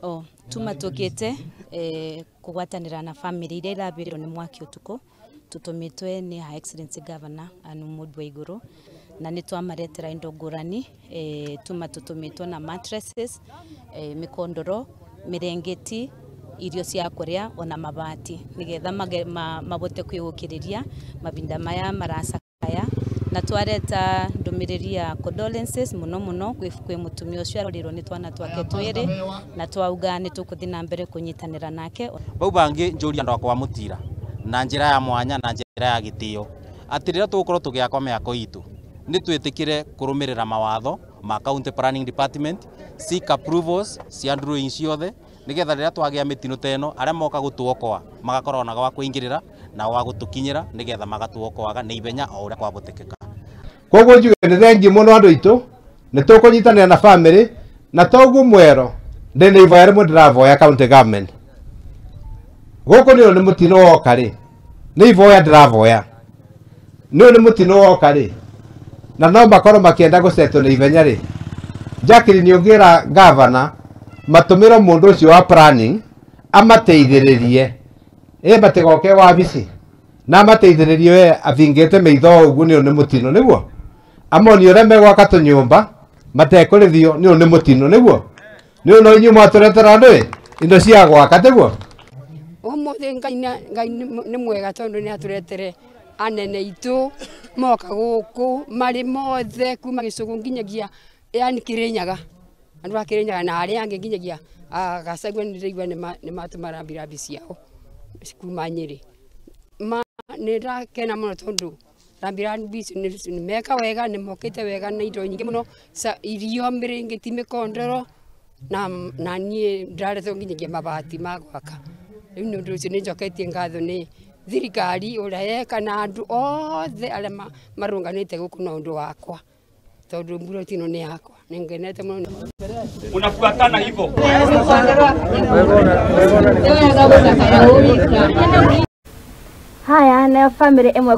O tuma tukite kugwatanira na family iria irabĩrĩirwo nĩ mwaki ũtukũ tutumitwe ni Her Excellency Governor Anne Mudwa Waiguru na nĩ twamaretera indo ngũrani tuma tutumitwe na mattresses, mikondoro, mirengeti, irio cia kuria ona mabati nigetha mabote kwigukiriria mabinda maya maracakaya na twareta ndumiriri ya condolences muno muno kwi mutumia ucio arorirwo ni twana twake twiri na twauga ni tukuthi na mbere kunyitanira nake. Bau bangi njuria andu akwa mutira na njira ya mwanya na njira ya gitio ati rira tugukorwo tugiakwa miako itu ni twitikire kurumirira mawatho ma County Planning Department, seek approvals cia drawing ciothe nigetha rira twagia mitino teno aria moka gutuokoa magakorwo na gwa kuingirira na gwa gutukinyira nigetha magatuokoaga na ibenya o uria kwabotekeka. Koguo njuge ni thengi muno andu itu ni tukunyitanira na family na toguo mwero ndina ivoya rimwe ndiraboya county government guku ni mutino woka ri ni ivoya ndiraboya ni mutino woka ri na no makorwo makienda gusetwo ni ithenya ri. Jacqueline ungira governor matumiro mundu ucio wa planning amateithiririe matigoke wabici na amateithiririe we athingite meitho uguo ni mutino niguo amoni uria megwaka tunyumba matekurithio ni mutino niguo ni no inyu mwaturetera andu indo cia gwaka tiguo. Umuthi Ngai ni mwega tondu ni aturetere anene itu moka guku mari mothe kuma gicugu nginyagia yani Kirinyaga andu a Kirinyaga na aria angi nginyagia Gachagua ni ndiraigua ni matuma rambirambi ciao kuma Nyeri. Ma ni ndakena muno tondu rambirambi icio ni meka wega ni mokite wega na indo nyingi muno irio miringiti mikondoro na nie ndaretwo nginyagia mabati ma gwaka. Riu ni undu ucio ni njoketie ngatho ni thirikari uria yeka na andu othe aria marunganite guku na undu wakwa tondu mburoti ino ni yakwa ningenete muno. Unafuatana hivyo. Haya nayo family imwe.